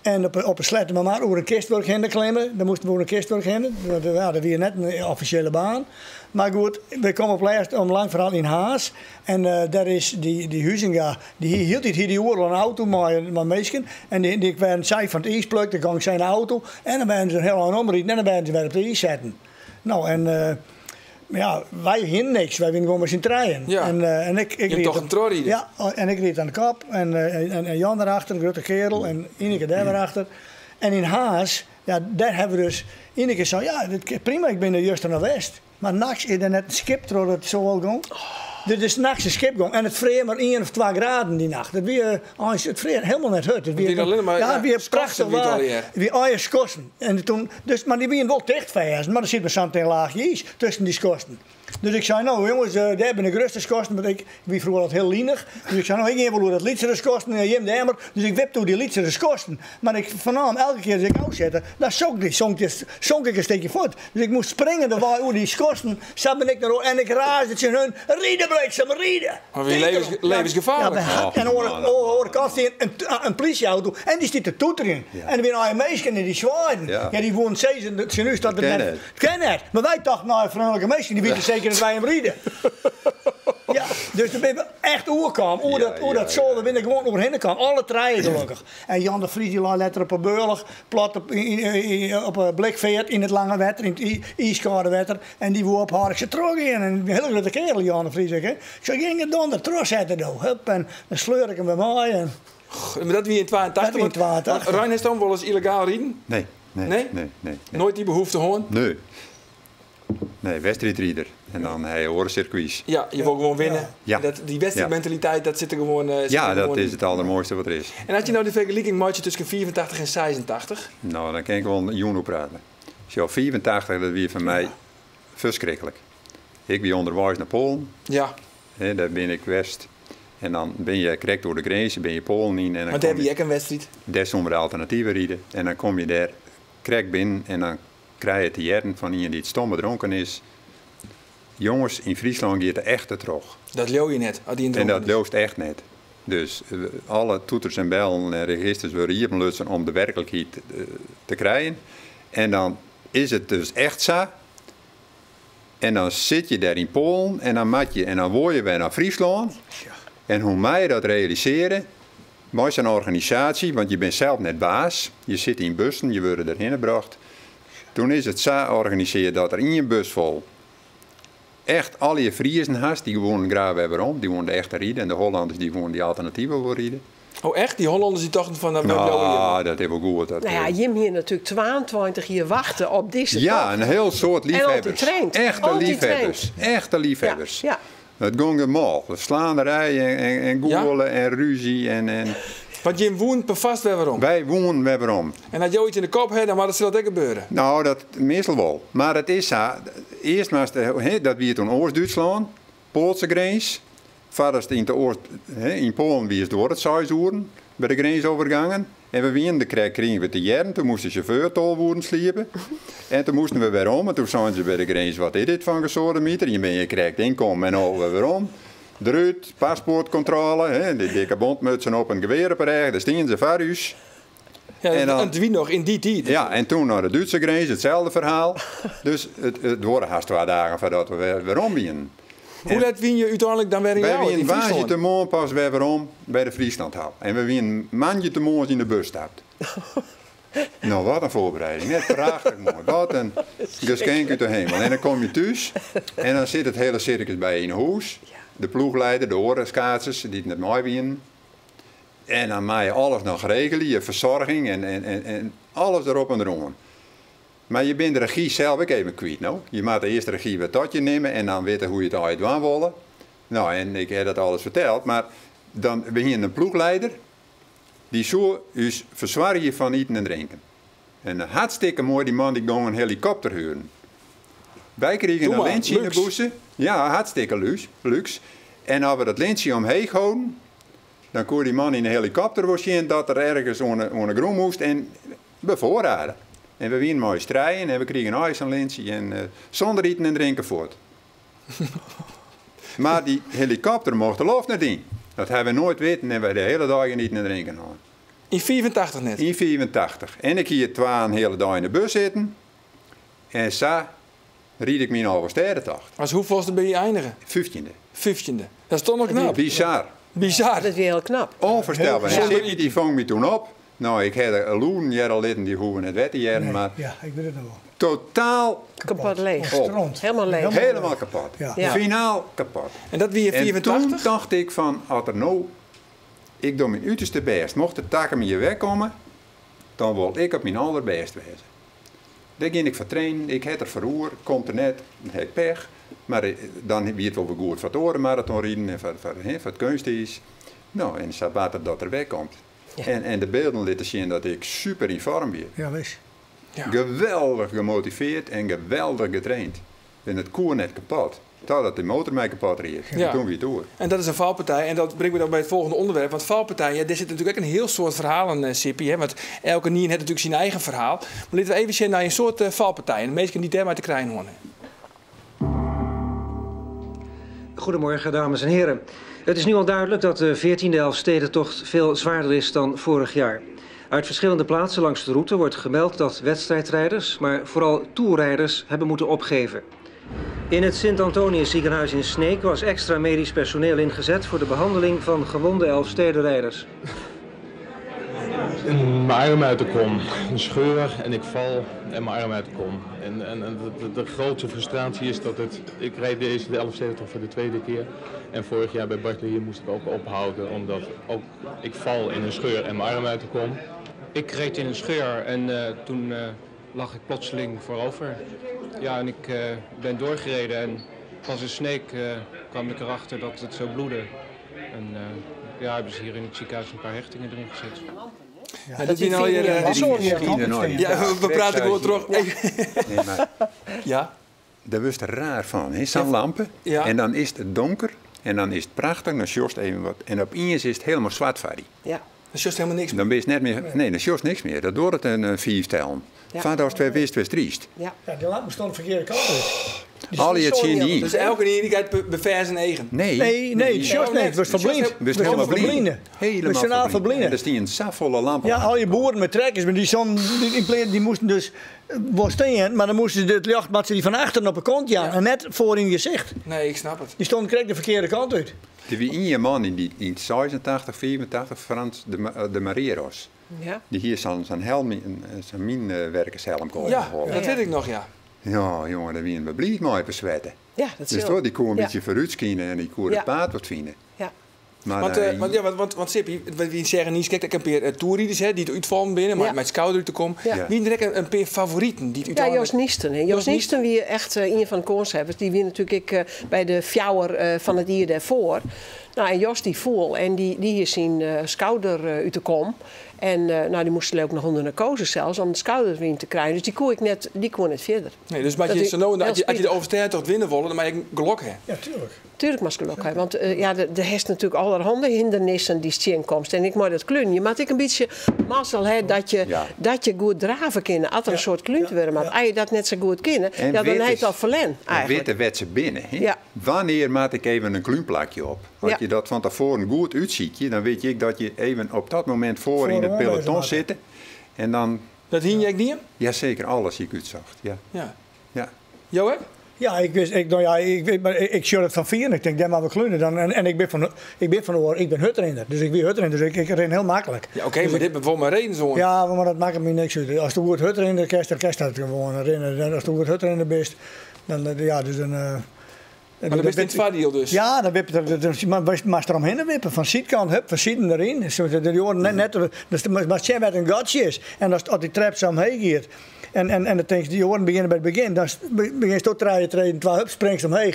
En op de Sleattemermar oer in kistwurk hinne klimme. Dan moasten we oer in kistwurk hinne. Want, ja, dat wie net in offisjele baan. Mar goed, we komme op lêst om lang ferhaal yn Harns. En dêr is dy Huizinga, dy hie hieltyd hie dy oeral in auto mei minsken. En dy waarden sy fan it iis plukt, dan gong sy yn de auto. En dan waarden se hiel ein omriden en dan waarden se wer op it iis setten. Nou, en ja, wy hienen niks. Wy wiene gewoan mei syn trijen. En ik Je ried toch in trochrider? Ja, en ik ried oan de kop. En Jan daarachter, in grutte kerel. En Ineke dêr wer achter. En yn Harns, ja, dêr hawwe we dus... Ineke sei, ja, dit, prima, ik bin der juster noch west. Mar nachts is der net in skip troch it soal gong. Der is nachts in skip gong. En it frear mar 1 of 2 graden dy nacht. It wie, eins, it frear hielendal net hurd. It wie, It wie allinnich mar, ja, ja, it wie skossen prachtich wie it waar. allegear. It wie eigen skossen. En toen, dus, mar dy wiene wol ticht fêst. Mar der siet mar sa'n tin laachje iis tusken dy skossen. Dus ik sei, nou jonges, dêr binne de grutste skossen, want ik wie froeger altyd hiel linich. Dus ik sei, nou ik gean wol oer dat lytsere skossen en jim dêr mar. Dus ik wipte oer dy lytsere skossen. Mar ik fernaam elke kear as ik ôfsette, dan sonk ik in stikje fuort. Dus ik moast springen de wei oer dy skossen. Sa bin ik der en ik raasde tsjin hun, ride bliksem, ride! Mar wie levensgefaarlik. Ja, we had, en oan de oare kant stie in plysjeauto en dy stie te toeterjen. En der wiene allegear minsken en dy swaaiden. Ja, dy woenen sizze tsjin ús dat Dat it kin net net. It kin net. Mar wy tochten, nou, freonlike minsken, dy witte seker dat wy him ride. Ja. Dus dêr binne we echt oerkaam, oer dat, oer dat soal, we binne der gewoan oerhinne kaam, alle trije gelokkich. En Jan de Vries dy lei letter op 'e bealch, plat op, op 'e blikfeart yn it lange wetter, yn it iiskâlde wetter. En dy woe ophâlde. Ik sei, trochgean. En in hiele grutte keardel, Jan de Vries ek, hè. Ik sei, gean donder, trochsette do. Hup, en dan sleurde ik him wer mei. En... Maar dat wie yn 82? Dat wie yn 82. Rein, hast dan wolris yllegaal riden? Nee, nee, nee? Nee, nee, Noait dy behoefte hân? Nee. Nee, wedstriidrider. En dan ha je oare sirkwys. Ja, je wol gewoan winne. Ja. Dat, dy wedstriidmentaliteit, dat sit der gewoan. Uh, ja, dat is it aldermoaiste wat der is. En as je no de fergeliking meitsje tusken 85 en 86? No, dan kin ik wol in jûn oer prate. Sjoch, 85, dat wie foar my ferskriklik. Ik wie ûnderweis nei Poalen. Ja. Dêr bin ik west. En dan bin je krekt oer de grins, bin je Poalen yn. En dan Want dêr wie ek in wedstriid? Dêr soene we de alternative ride. En dan komme je dêr krekt binnen en dan krije je te hearren fan ien dy't stomme dronken is, Jonges, yn Fryslân giet de echte troch. Dat leau je net, as ien dronken is. En dat leaust echt net. Dus alle toeters en bellen en registers wurde iepenlutsen om de werklikheid te krijen. En dan is it dus echt sa. En dan sit je dêr yn Poalen en dan moat je en dan wol je wer nei Fryslân. En hoe mei je dat realisearje mei sa'n organisaasje, want je binne sels net baas. Je sitte yn bussen, je wurde derhinne brocht. Toen is it sa organisearre dat der ien bus fol echt allegear Friezen hast, dy woenen graach wer werom, dy woenen de echte ride en de Hollanders dy woenen dy alternative wol ride. Oh echt? Dy Hollanders dy tochten fan, nou, we bliuwe hjir. Nou, dat is wol goed. Dat, Nou ja, jim hiene natuerlik 22 jier wachte op dizze Ja, tocht. in hiel soad En altyd liefhebbers. traind. Echte Altyd liefhebbers. traind. Echte liefhebbers. Ja, ja. It gong der mâl. Slaanderij en, en gûle en rúzje en, en... Want jim woenen perfoarst wer werom? Wy woenen wer werom. En as jo iets yn de kop ha, dan moat it sil dat ek gebeure? Nou, dat meastal wol. Mar it is sa, earst moatst, dat wie toen Oast-Dútslân, Poalske grins. Foardatst yn Oast, yn Poalen wiest duorre it seis oeren by de grinsovergangen. En we wienen der krekt, krigen we te hearren, toen moast de sjauffeur 12 oeren sliepe. En toen moasten we werom en toen seinen se by de grins, wat is dit foar in gesoademiter? Je binne hjir krekt ynkommen en no wer werom. Derút, paspoartkontrôle, hè, dy dikke bontmutsen op en gewear op 'e rêch, dêr stienen se foar ús. Ja, En dan- en it wie noch yn dy tiid. Ja, en toen nei de Dútse grins, itselde ferhaal. Dus it duorre hast twa dagen foardat we wer werom wienen. Hoe let wiene je úteinlik dan wer yn Wy Ljouwert, wienen yn Fryslân? woansdeitemoarn pas wer werom by de Frieslandhal. En we wienen moandeitemoarns yn de bus stapt. Nou, wat in foarbereiding. Net prachtich moai. Wat in geskink út de hemel. En dan kom je thús en dan sit it hiele sirkus by je yn 'e hûs. De ploechleider, de oare skaatsers dy't net mei wienen. En dan mei je alles noch regelje, je fersoarging en, en, en, en alles derop en deroan. Mar je binne de regy sels ek even kwyt, no. Je moatte earst de regy wer tot je nimme en dan witte hoe't je it allegear dwaan wolle. Nou, en ik ha dat alles ferteld, mar dan, we hienen in ploechleider, dy soe ús fersoargje fan iten en drinken. En hartstikke moai, dy man dy gong in helikopter huren. Wy krigen Doe in mar, lintsje yn de lúks. bûse. Ja, hartstikke lúks. En as we dat lintsje omheech holden, dan koe dy man yn de helikopter wol sjen dat er ergens oan 'e grûn moast en befoarrade. En we wienen mei ús trijen en we krigen eins in lintsje en sûnder iten en drinken fuort. Mar dy helikopter mocht de loft net yn. Dat ha we noait witten en wy de hiele dei gjin iten en drinken hân. Yn 85 net? Yn 85. En ik hie twa in hiele dei yn de bus sitten. En sa ried ik myn Alvestêdetocht. As hoefolste binne je einige? 15e. 15e. Dat is toch noch knap? Bizar. Bizar. Dat wie hiel knap. Onvoorstelbaar. En Zonder Sippy dy fong my toen op. Nou, ik ha de lûden hearre litten, dy hoege net wer te hearren, Nee, mar ja, ik wit it noch wol. totaal Kapot leech. Op. Stront. Helemaal leech. Helemaal kapot. Ja. Ja. Finaal kapot. En dat wie yn En 85? toen dacht ik fan, as der no, ik doch myn uterste bêst, mocht de takom jier wer komme, dan wol ik op myn alderbêst wêze. Dêr gean ik foar trainen, ik ha it der foar oer, komt der net, dan ha ik pech. Mar dan wie it wol wer goed foar it oare maratonriden en foar it keunstiis. No, en sa bart it dat er wer komt. En de bylden litte sjen dat ik super yn foarm wie. Ja, wis. Geweldich gemotiveard en geweldich getraind. En it koe net kapot. Totdat de motor my kapot ried. En toen wie it oer. En dat is in falpartij. En dat bringt my dan by it folgjende ûnderwerp. Want falpartij, ja, dêr sitte natuerlik ek in hiel soad ferhalen, Sippy. Hè? Want elkenien hat natuerlik syn eigen ferhaal. Mar litte we even sjen nei in soad falpartijen. De minsken dy't dêrmei te krijen hân ha. Goedemorgen, dames en heren. Het is nu al duidelijk dat de 14e Elfstedentocht veel zwaarder is dan vorig jaar. Uit verschillende plaatsen langs de route wordt gemeld dat wedstrijdrijders, maar vooral toerrijders, hebben moeten opgeven. In het Sint-Antonius ziekenhuis in Sneek was extra medisch personeel ingezet voor de behandeling van gewonde Elfstedenrijders. Mijn arm uit de kom. Een scheur en ik val en mijn arm uit de kom. En, en, en de, de, grootste frustratie is dat het... Ik rijd deze de 1170 voor de tweede keer. En vorig jaar bij Bartley hier moest ik ook ophouden. Omdat ook ik val in een scheur en mijn arm uit de kom. Ik reed in een scheur en uh, toen uh, lag ik plotseling voorover. Ja, en ik uh, ben doorgereden en pas in Sneek kwam ik erachter dat het zo bloedde. En ja, hebben ze hier in het ziekenhuis een paar hechtingen erin gezet. Ja, dat is nou hier. Ja, we praten gewoon terug. Nee, maar ja. Daar was het raar van, hè? Zo'n lampen. Ja. En dan is het donker en dan is het prachtig, dan sjost even wat. En opeens is het helemaal zwart van die. Ja. Dan sjost helemaal niks meer. Dan ben je net meer. Nee, dan sjost niks meer. Dat door het een vier tellen. Ja. Vader als twee wist, was triest. Ja. ja, die lampen stonden de verkeerde kant op. Al je het zien niet. Dus elke keer die gaat beversen eigen. Nee. Nee, nee, het sjost niet. Het was verblind. Het was helemaal blind. Helemaal verblind. En er stond een safvolle lamp Ja, al je boeren met trekkers, maar die, zon, die, die, die moesten dus wel staan, maar dan moesten ze het licht maar ze die van achteren op de kont ja, en net voor in je gezicht. Nee, ik snap het. Die stonden kreeg de verkeerde kant uit. Er was een man in die in 86, 84, Frans de, de Marieros. Ja. Die hier zo'n zo'n helm, zo'n mijnwerkershelm kon Ja, dat weet ik nog, ja. Ja, jongen, daar waren we blij mee beswetten. Ja, dat Dus toch, die kon een beetje vooruitskienen en die kon het paard wat vinden. Ja. Maar, want, uh, want, ja, want, want, want Sippy, wie zeggen niet, kijk, ik heb een paar uh, toerrieders hè, die het uitvallen binnen, maar ja. met schouder uit te komen. Ja. Wie direct een, een paar favorieten die het Ja, Joost Niesten. Hè. Joost Niesten, wie echt uh, een van de koortshebbers, die wie natuurlijk ik, bij de fjouwer van het jaar daarvoor. Nou, en Jos die voel en die, die is zijn schouder uit de kom. En nou, die moesten ook nog onder narcose zelfs om de schouder weer te krijgen. Dus die kon ik net, die kon net verder. Nee, dus maar je, zo nou, als je, als je de oversterren toch winnen willen, dan mag je gelok hebben. Ja, tuurlijk. Tuurlijk mag gelok hebben. Want ja, er is natuurlijk allerhande hindernissen die stien komst. En ik moet dat klunen. Je moet ik een beetje mazzel hè, dat je, ja. dat je goed draven kunnen. Als er een soort klunt worden. Maar als je dat net zo goed kennen, ja, dan heet dat verlen eigenlijk. Witte wet ze binnen. Hè? Ja. Wanneer maak ik even een kluunplakje op? Als je dat van tevoren goed uitziet, dan weet je dat je even op dat moment voor in het peloton zit. En dan... Dat hing jij niet? Jazeker, alles ik uitzocht. Ja. Ja. ja. Jou Ja, ik wist, ik, nou ja, ik, weet, maar ik, ik het van vier en ik denk, daar maar we klunen dan. En, en ik ben van, ik ben van oor, ik ben hutrenner. Dus ik ben hutrenner, dus ik, ik ren heel makkelijk. Ja, oké, okay, dus maar dit bijvoorbeeld maar reden zo. Ja, maar dat maakt me niks uit. Als de goed hutrenner kerst, dan kerst dat gewoon rennen. Als de goed hutrenner bent, dan, ja, dus dan... Uh, maar dat is niet het dus? Ja, dan wippen, maar maar eromheen wippen. Van zijkant, hup, van zijden erin. Zo, de jongen net, net, dus, maar zijn wat een gatje is. En als, als die trap zo omheen gaat. En, en, en dan denk je, die horen beginnen bij het begin. Dan begin je tot treden, treden, twee, hup, springst omheen.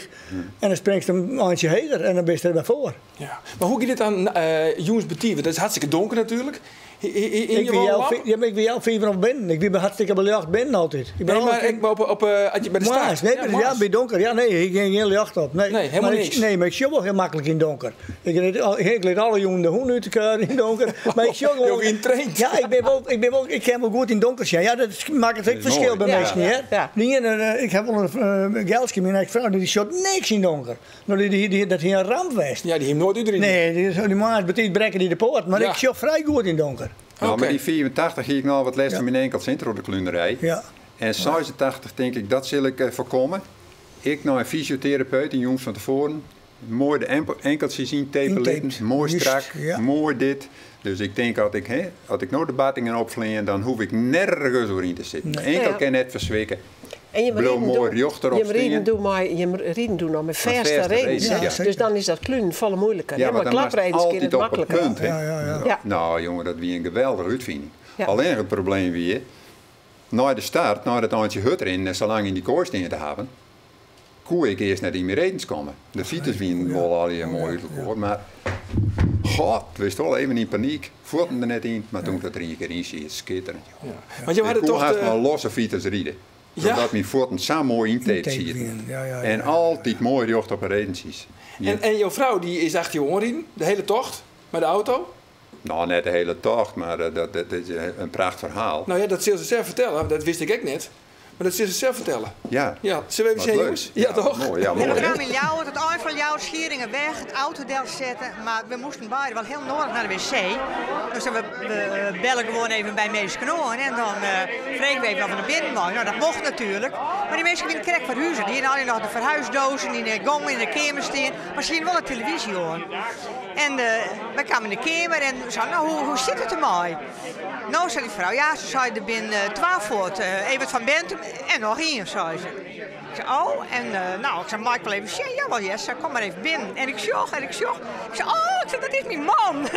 En dan springst hem een eindje heter en dan ben je er bij voor. Ja. Maar hoe gaat dit dan, uh, jongens betieven? Dat is hartstikke donker natuurlijk. In, ik, ben jou, ja, maar ik ben jou vier of binnen. Ik ben hartstikke belicht binnen altijd. Ik ben nee, maar ik op, op, op, bij de start. Nee, ja, ja, bij donker. Ja, nee, ik ging geen licht op. Nee, nee helemaal maar niks. Ik, nee, maar ik zie wel heel makkelijk in donker. Ik, ik leed alle jongen de hoen uit de keur in donker. Maar ik zie gewoon... Je traint. Ja, ik ben wel, ik ben wel, ik kan wel goed in donker zijn. Ja, dat maakt het verschil bij mensen, hè? Ja. Die ene, ik heb wel een uh, Gelske, mijn ex-vrouw, die shot niks in donker. Nou, die, die, die, dat hier een ramp was. Ja, die heeft nooit iedereen. Nee, die, die man is betekent die de poort. Maar ik zie vrij goed in donker. Nou, okay. maar die 84 hier ik nou wat les van mijn enkel door de klunerij. Ja. En 86 denk ik, dat zal ik uh, voorkomen. Ik naar een fysiotherapeut, een jongens van tevoren. Mooi de enkeltjes zien, tapen mooi strak, ja. mooi dit. Dus ik denk, als ik, hè, als ik nou de battingen opvleen, dan hoef ik nergens voor in te zitten. Nee. Enkel kan net verzwikken. En je Blauw mooi jocht erop Je reden doen maar je reden doen nog met verste reden. Ja. Dus dan is dat klunen volle moeilijker. Ja, maar dan klapreden is altijd het op makkelijker. Het punt, hè? Ja, ja, ja. Nou jongen, dat wie een geweldige uitvinding. Alleen het probleem weer, na de start, na dat eindje hut erin, zo lang in die kooi staan te hebben, koe ik eerst net in mijn redens komen. De fietsers wien wel al je mooi uit elkaar, maar god, wist wel even in paniek. Voeten er net in, maar toen ik dat er een keer in zie, het schitterend. Ja. Want je had het toch haast maar losse fietsers rijden. Ja. Zodat mijn voeten zo mooi intaped zitten. Ja, ja, En altijd mooi recht op de redens. En, en jouw vrouw die is achter je oren de hele tocht, met de auto? Nou, net de hele tocht, maar dat, dat, dat is een pracht verhaal. Nou ja, dat zullen ze zelf vertellen, dat wist ik ook net. Maar dat zullen ze zelf vertellen. Ja. Ja, zullen we even Wat zeggen, leuk. jongens? Ja, toch? Mooi, ja, mooi. We hè? kwamen in Ljouwert, het eind van Ljouwert, Schieringen weg, het autodel zetten. Maar we moesten beide wel heel nodig naar de wc. Dus we, we bellen gewoon even bij Mees Knoorn en dan uh, vregen we even of we naar binnen mogen. Nou, dat mocht natuurlijk. Mar dy minsken wiene krekt ferhuze. Dy hiene allegear noch de ferhuisdozen yn de gong yn de keamer stean, mar se hiene wol de televyzje oan. En wy kamen yn de keamer en seinen, no, hoe, hoe sit it dermei? No, sei dy frou, ja, se sei, der binne twa fuort. Evert van Bentum en noch ien, sei se. Ik sei, oh, en no, ik sei, mei ik wol even sjen? Jawel, hear, sei, kom mar even binnen. En ik sjoch en ik sjoch. Ik sei, oh, ik sei, dat is myn man.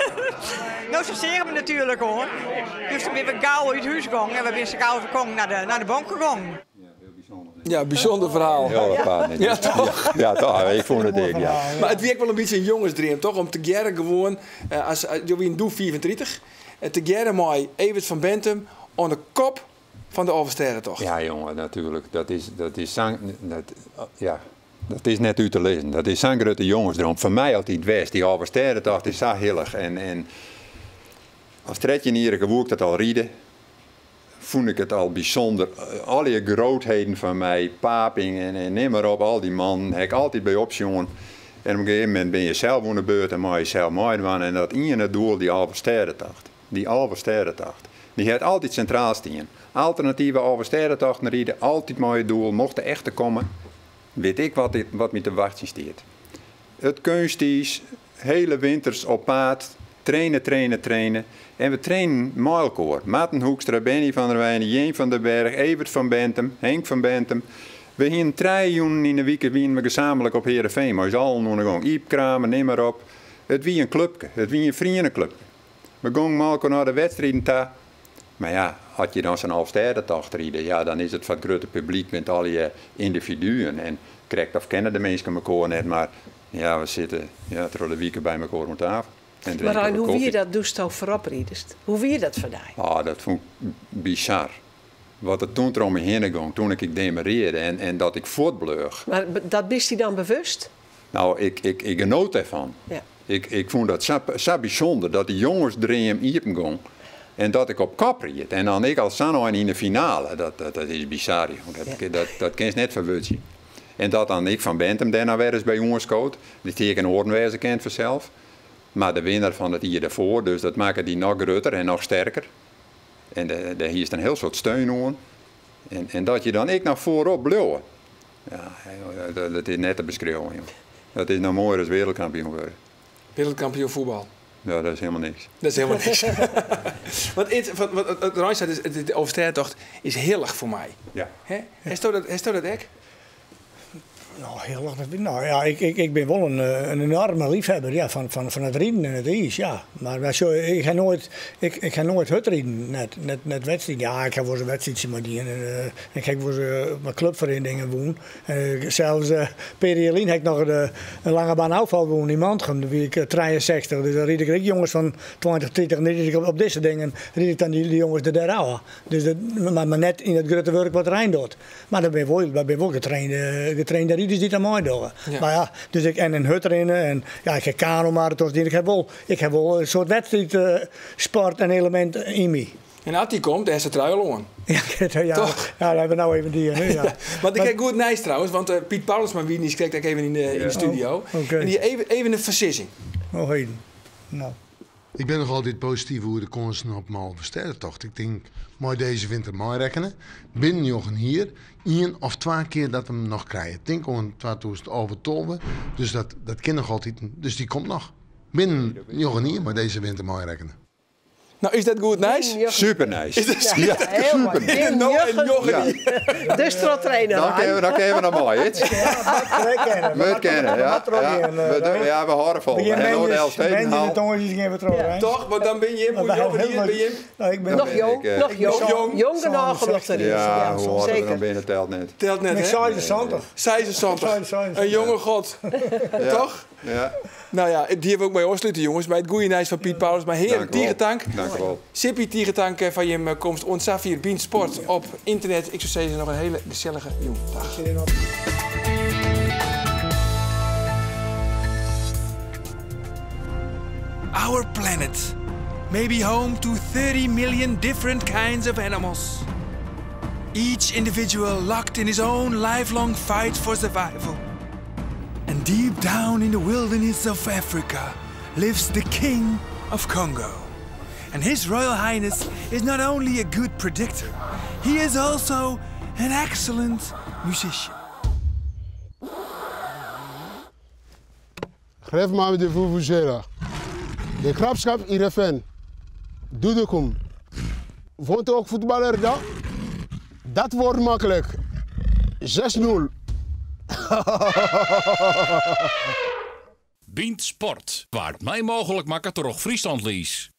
No, se seagen my natuerlik oan. Dus toen binne we gau út hús gongen en we binne sa gau as we koenen nei de, nei de bonke gongen. Ja, bysûnder ferhaal. Hiel apart, net? Ja, toch? Ja, toch? Ik fûn it ek, ja. Mar it wie ek wol in bytsje in jongesdream, toch? Om tegearre gewoan, as, jo wiene doe 35, tegearre mei Evert van Bentum oan de kop fan de Alvestêdetocht. Ja, jonge, natuerlik. Dat is, dat is sa'n, dat, ja, dat is net út te lizzen. Dat is sa'n grutte jongesdroom. Foar my altyd west. Dy Alvestêdetocht is sa hillich. En, en as trettjinjierrige woe ik dat al ride. Fûn ik it al bysûnder. Allegear grootheden foar my, Paping en nim mar op, al dy mannen, ha ik altyd by opsjoen. En op in gegeven momint bin je sels oan de beurt en meie je sels meidwaan. En dat iene doel, dy Alvestêdetocht. Dy Alvestêdetocht. Dy hat altyd sintraal stien. Alternative Alvestêdetochten ride, altyd mei it doel, mocht de echte komme, wit ik wat, wat my te wachtsjen stiet. It keunstiis, hele winters op paad, traine, traine, traine. En we trainen mei elkoar. Marten Hoekstra, Benny van der Weijden, Jeen van der Berg, Evert van Bentum, Henk van Bentum. We hienen trije jûnen yn 'e wike wienen we gesamentlik op Heerenveen mei ús allen oan 'e gong. Yp Kramer, nim mar op. It wie in klupke. It wie in freoneklupke. We gongen mei elkoar nei de wedstriden ta. Mar ja, as je dan sa'n Alvestêdetocht ride, ja, dan is it foar it grutte publyk binne it allegear yndividuen. En krekt of kenne de minsken mekoar net, mar ja, we sitte ja, troch de wike by mekoar oan tafel. En Mar drinke Rein, we hoe wie kofje. dat doe'tsto foarop ridest? Hoe wie dat foar dy? Ah, dat fûn ik bizar. Wat der toen troch my hinne gong, toen ik demarrearde en, en dat ik fuortbleau. Mar dat bist dy dan bewust? Nou, ik, ik, ik genoot dêrfan. Ja. Ik, ik fûn dat sa, sa bysûnder dat dy jongesdream iepen gong en dat ik op kop ried. En dan ik al sa'n ein yn de finale. Dat, dat, dat is bizar, jong. Dat, ja. dat, dat kinst net ferwurdzje. En dat dan ik van Bentum dêrnei wer ris by oanskoot. Dy't ek in oaren wêze kind fansels. Mar de winner fan it jier dêrfoar, dus dat makke dy noch grutter en noch sterker. En dêr hiest in hiel soad steun oan. En, en dat je dan ek noch foarop bliuwe. Ja, dat is net te beskriuwen, jong. Dat is noch moaier as wereldkampioen wurde. Wereldkampioen fuotbal. Ja, dat is hielendal niks. Dat is hielendal niks. Want it, wat, wat, wat Rein seit, is, de Alvestêdetocht is hillich foar my. Ja. Hè? Hasto dat, hasto dat ek? Nou, hillich. Nou ja, ik, ik, ik bin wol in, eh, in enoarme leafhawwer ja, fan, fan, fan it riden en it iis, ja. Mar, mar sjoch, ik ha noait, ik, ik ha noait hurdriden, net, net, net wedstriden. Ja, ik ha wolris in wedstriidsje mei dien en uh, ik ha wolris uh, mei klupferieningen wûn. Uh, sels in pear jier lyn ha ik noch de, in langebaanôffal wûn yn Mantgum. Doe wie ik 63, dus dan ried ik ek jonges fan 20, 30 en ried ik op, op dizze dingen ried ik dan dy, dy jonges der dêr ôf. Dus dat, mar, mar net yn it grutte wurk wat Rein docht. Mar der binne wol, der binne wol getrainde, getrainde riders dy't dêr meidogge. Ja. Mar ja, dus ik, en in hurdrinne en ja, ik ha kanomarathons dien. Ik ha wol, ik ha wol in soart wedstriidsport en element yn my. En as dy komt, dêr is de trui al oan. Ja, ja, Toch? ja, dat ha we no even dien. Hè, ja. Want ik ha goed nijs trouwens, want eh, Piet Paulusma wie niis krekt ek even yn de, yn de studio. Oh, oké. En dy even, even in fersizzing. Oh, heden. No. Ik bin noch altyd posityf oer de kânsen op m'n Alvestêdetocht. Ik tink mei dizze winter meirekkene, binnen njoggen jier, ien of twa kear dat we 'm noch krije. Tink oan 2011, 12, dus dat, dat kin noch altyd. Dus dy komt noch. Binnen njoggen jier mei dizze winter meirekkene. No, is dat goed nijs? Super nijs. Is dat Ja, Heel mooi. super nijs. No en njoggen jier. Dus troch trainer Dan kinne we, dan kinne we noch mei, it. We kennen, ja. Ja, we, ja, we hâlde fol. We ha no de Elfstedenhal. Tongersdeis gean we troch, hè? Toch? Want dan bin je, Maar wij hoe hebben jong ben je? Nou, ik ben Noch jong, ik, eh, noch jong. Nog jong. Jong genôch om noch te riden. Ja, hoe âlder we zeker. dan binne, telt net. Telt net, Ik hè? 76. 76. Een jonge god. Toch? Ja. Nou ja, dy ha we ek mei ôfslute, jonges. Mei it goede nijs fan Piet Paulusma. Hearen, Dank u wel. tige tank. Dank u wel. Sippy, tige tank eh, fan jim eh, komst. Oant safier Bynt Sport op ynternet. Ik soe sizze noch in hiele gesellige jûn. Dag. Our planet may be home to 30 million different kinds of animals. Each individual locked in his own lifelong fight for survival. And deep down in the wilderness of Africa lives the King of Congo. And His Royal Highness is not only a good predictor, he is also an excellent musician. Gref maar de vuvuzela. De Graafschap Heerenveen. Doedekom. Vond ook voetballer dan? Dat wordt makkelijk. 6-0. Bynt Sport waard mei mooglik makke troch Friesland Lease.